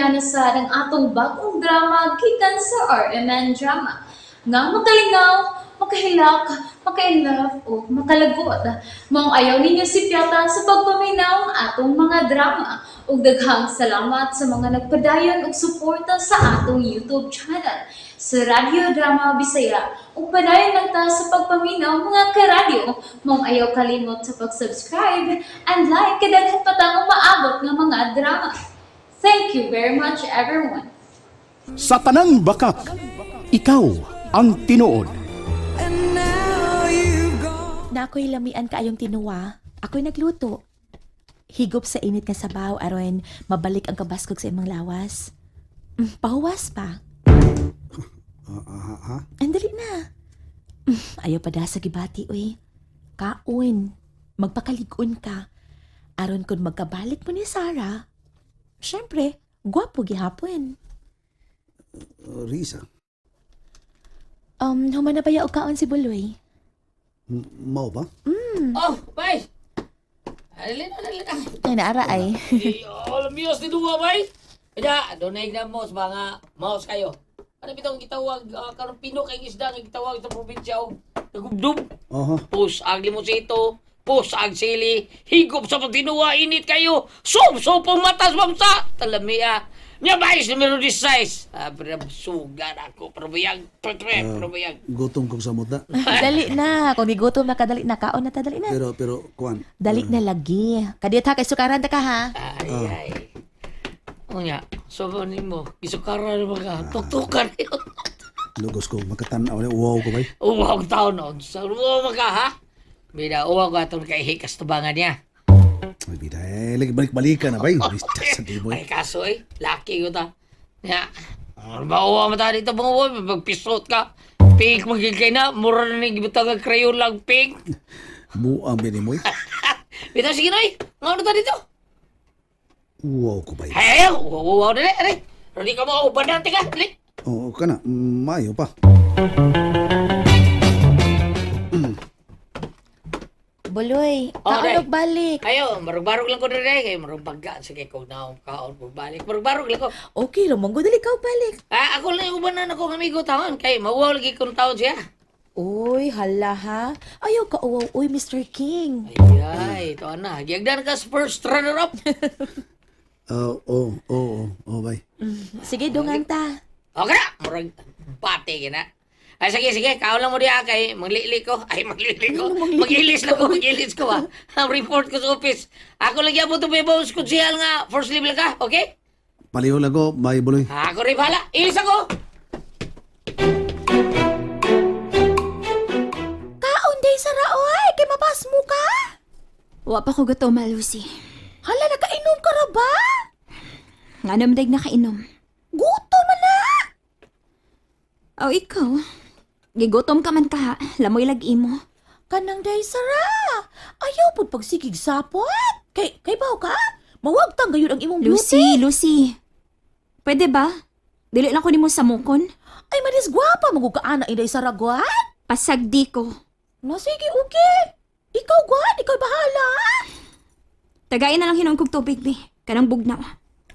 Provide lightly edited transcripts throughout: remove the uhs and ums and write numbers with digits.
Amihan na sad ang atong bagong drama gikan sa RMN Drama nga makalingaw, makahilak, maka-inlove o makalagot. Maong ayaw ninyo sipyata sa pagpaminaw ang atong mga drama. Ug daghang salamat sa mga nagpadayon og suporta sa atong YouTube channel sa Radyo Drama Bisaya. Ug padayon lang ta sa pagpaminaw, mga karadyo. Maong ayaw kalimot sa pag-subscribe and like kay daghan pa tang umaabot nga mga drama. Thank you very much, everyone. Sa tanang bakak, ikaw ang tinuod. Na ako'y lamian kaayong tinuwa. Ako'y nagluto. Higop sa init nga sabaw aron mabalik ang kabaskog sa imong lawas. Pahuwas pa. Ha? Andali na. Ayaw pa da sa gibati, uy. Kaon. Magpakaligon ka. Aron kung magkabalik mo ni Sarah, syempre, gwapo gihapon. Risa, Human na ba ya og kaon si Buloy? mao ba? Oh, bay! Dali na, dali na. Ay, naara ay. Oh, lamiyos ni Duwa, bay! Kaya, donay na mo sa mga mouse kayo. Ano bitong gitawag, karon pino kay isda nga gitawag sa probinsya og nagubdub. Oho. Pus ang limonsito, pus ang sili, higop sa pagtinuwa, init kayo. Sup, supong matas, mamsa! Talamia. Nya bay, numero 16. Ah, pero sugar ako, pero biyag, pero pero biyag. Gutom kong samot na. Dali na. Kung gigutom na ka, dali na. Kaon na ta, dali na. Pero, pero, kuan. Dali na lagi. Kadiyot ha, kay sukaran ta ka ha. Ay, ay. Unya, so ba nimo, gisukara na mga tuktukan yun. Lugos ko, makatanaw na, uwaw ko bay. Uwaw taon noon. Sa uwaw maka ha? Bida, uwaw ka itong kay hikas tubangan niya. Ay, bida, eh, lagi balik-balikan na bay. Sa di mo Ay, kaso eh, laki ko ta. Ya, ano ba uwaw mo ta dito mga uwaw, magpisot ka. Pink magigay na, mura na ni gibutang ang crayon lang, pink. Buang bini mo eh. Bida, sige na eh, nga ano ta dito? Uwaw ko bay. Ay, ayaw, uwaw, uwaw, dali, dali. Ready ka mo, ubanan, tika, dali. Oo, kana, maayo pa. Buloy, Oh, kaon day. og balik. Ayo, marugbarog lang ko dali, kay marug bagga, sige ko na kaon ko balik. Marugbarog lang ko. Okay, lumanggo dali ka og balik. Ah, ako lang yung ubanan ako ng amigo taon kay mauwaw lagi kong taon siya. Uy, hala ha. Ayaw ka uwaw, uy, Mr. King. Ay, ay, ito na. Giyagdan ka sa first runner up. Oo, oo, bay. Sige, dungan ta. Okay na, murag pati gina. Ay, sige, sige, kaon lang mo diya kay maglili ko. Ay, maglili ko. Mag-ilis lang ko, mag-ilis ko ah. Ang report ko sa office. Ako lagi abo itong bebos konsihal nga first level ka, okay? Paliho lang ko, bay buloy. Ako rin bahala. Ilis ako. Kaon day sara oy, kay mapas mo ka. Wa pa ko gutom, Lucy. Hala, nakainom ka ra ba? Nga naman dag nakainom. Gutom man na. O ikaw, gigutom ka man ka ha. Lamoy lag imo. Kanang day sara. Ayaw pud pagsigig sapot. Kay baw ka? Mawagtang gayud ang imong beauty. Lucy, Lucy. Pwede ba? Dili lang ko nimo samukon. Ay, manis gwapa magug ka ana inday sara gwan. Pasagdi ko. Na sige, okay. Ikaw gwan, ikaw bahala. Tagain na lang hinon kog tubig, bi. Kanang bugnaw.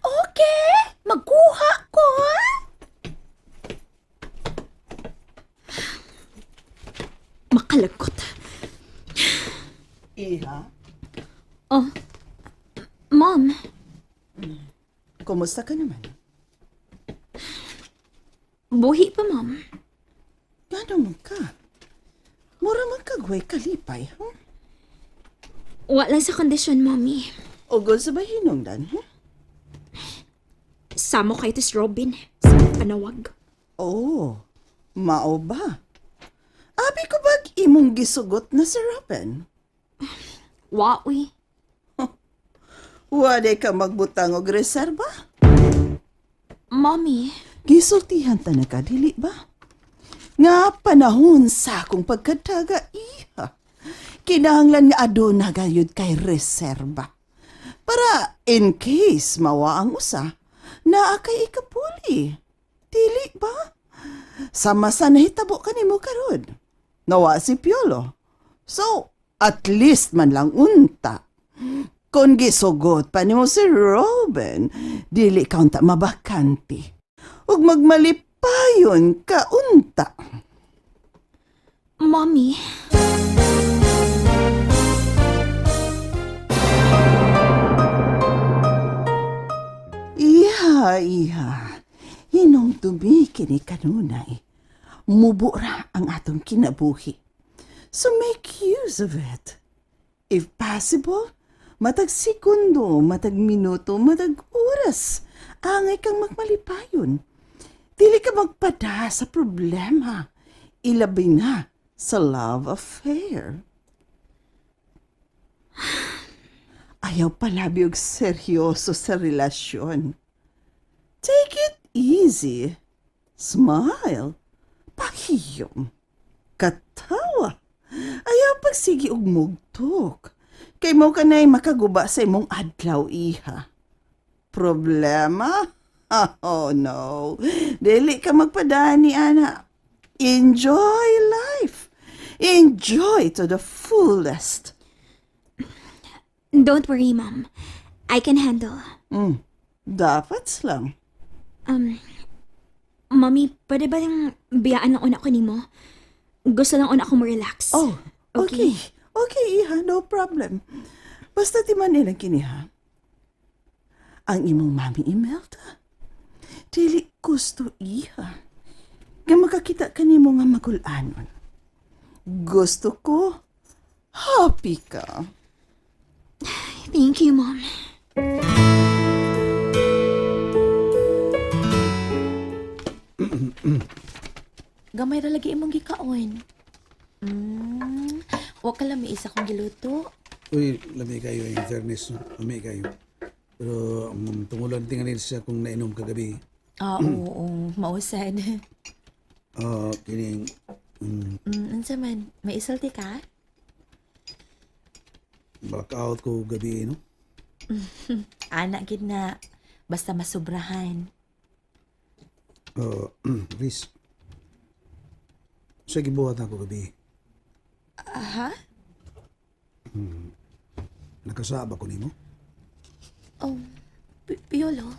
Okay, magkuha ko. Ha? Makalagkot. Iha, Oh. Mom, kumusta ka naman? buhi pa, Mom. Gano man ka? Mura man ka gway kalipay, huh? Wa lang sa kondisyon, Mommy. Ugol sa ba hinungdan, huh? Samo kay tis Robin sa panawag. Oh, mao ba? Abi ko bag imong gisugot na si Robin? Wa, uy. Wala ka magbutang og reserba? Mommy, Gisultihan ta na ka, dili ba? Nga panahon sa akong pagkadaga, iha. Kinahanglan nga aduna gayud kay reserba. Para in case mawa ang usa, naa kay ikapuli. Dili ba? Sama sa nahitabo kanimo karon. Nawa si Piolo. So, at least man lang unta. Kung gisugot pa nimo si Robin, dili ka unta mabakante. Ug magmalipayon ka unta. Mommy, Iha, iha. Hinong dumi kini kanunay. Mubura ang atong kinabuhi. So make use of it. If possible, matag sekundo, matag minuto, matag oras, angay kang magmalipayon. Dili ka magpada sa problema. Ilabi na sa love affair. Ayaw palabi og seryoso sa relasyon. Take it easy. Smile. Pahiyom. Katawa. Ayaw pagsigi og mugtok. Kay mo ka na'y makaguba sa imong adlaw, iha. Problema? Oh no. Dili ka magpadani, ana. Enjoy life. Enjoy to the fullest. Don't worry, Mom. I can handle. Dapat lang. Mommy, pwede ba yung biyaan lang una ko nimo? Gusto lang una ako mo-relax. Oh, okay. Okay, iha, no problem. Basta ti man ilang kini, ha? Ang imong mami Imelda. Dili gusto, iha. Nga makakita ka nimo nga magulanon. Gusto ko, happy ka. Thank you, Mom. Gamay ra lagi imong gikaon. Wa ka lang may isa kong giluto. Uy, lami kayo in fairness, no? Lami kayo. Pero tungulan tingalin siya kung nainom kagabi. Ah, oo, mausan. Ah, kining Unsa man, may isulti ka? blackout ko gabi, no? Ana gid na basta masubrahan. Riz. Sa gibuhat ako gabi. Aha? Nakasaba ko nimo. Oh, Piolo.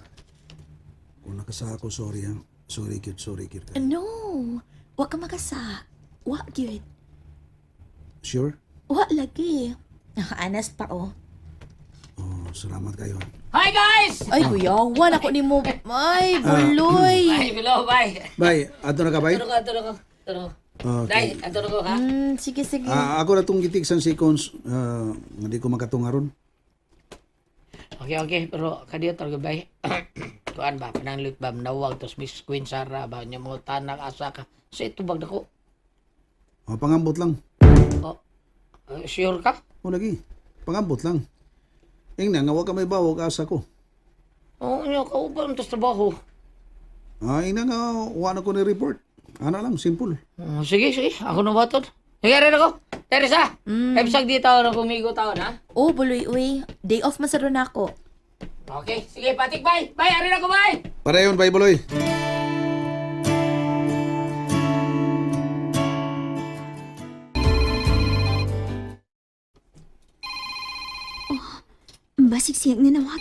Kung nakasaba ko, sorry ha. Sorry, cute, sorry, cute. No, wa ka makasa. Wa gyud. Sure? Wa lagi. Honest pa oh. Oh, salamat kayo. Hi guys! Ay, kuya, wala ko nimo. Ay, buloy. Bye, bilo, bye. Bye, ato na ka, bye? Ato na ko, ato na ko. Ato na ko. Okay. Day, ato na ko, ha? Sige, sige. Ah, ako na itong gitig sa seconds. Hindi ko makatungaron. Okay, okay. Pero kadiyo talaga, bay. Kuan ba, pananglit ba, nawag, tos Miss Queen Sarah ba, niya mga tanak, asa ka. Sa itubag na ko. Oh, pangambot lang. Oh, sure ka? O lagi, pangambot lang. Ingna, nga wa ka may bawog asa ko. Oo, niya, kauban, tos trabaho. Ah, ingna nga wa na ko ni report. Ana lang, simple. Oh, sige, sige. Ako na ba ito? Sige, rin ako. Teresa, mm. Di taon na kumigo taon, ha? Oh, buloy, uy. Day off man sa ron ako. Okay, sige, patik, bye. Bye, arin ako, bye. Pareyon, bye, buloy. Basig siyang nanawag.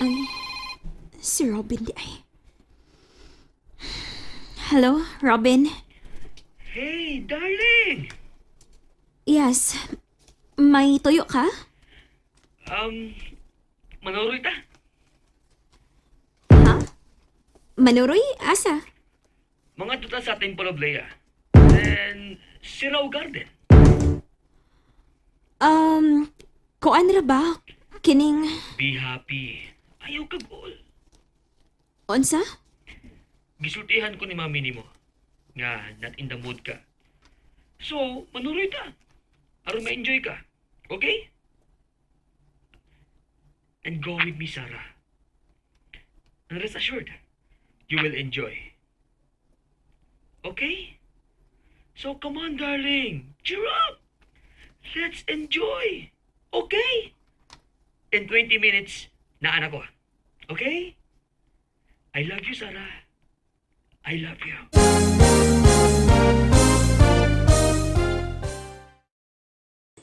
Ay, si Robin di ay. Hello, Robin? Hey, darling! Yes. May tuyo ka? Manuroy ta. Ha? Manuroy? Asa? Mga tuta sa Temple of Leia. Then, Sirao Garden. Kuan ra ba? Kining, Be happy. Ayaw ka goal. unsa? Gisultihan ko ni mami nimo nga not in the mood ka. So, manuroy ta. Aron ma-enjoy ka. Okay? And go with me, Sarah. And rest assured, you will enjoy. Okay? So come on, darling. Cheer up. Let's enjoy. Okay? In 20 minutes, naan ako. Okay? I love you, Sarah. I love you.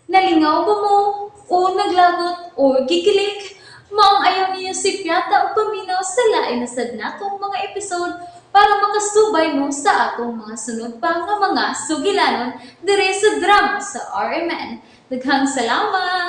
Nalingaw ba mo? O naglagot o gikilig? Maong ayaw niyo si Piata o paminaw sa lain na sad natong mga episode para makasubay mo sa atong mga sunod pa nga mga sugilanon dire sa drama sa RMN. Daghang salamat!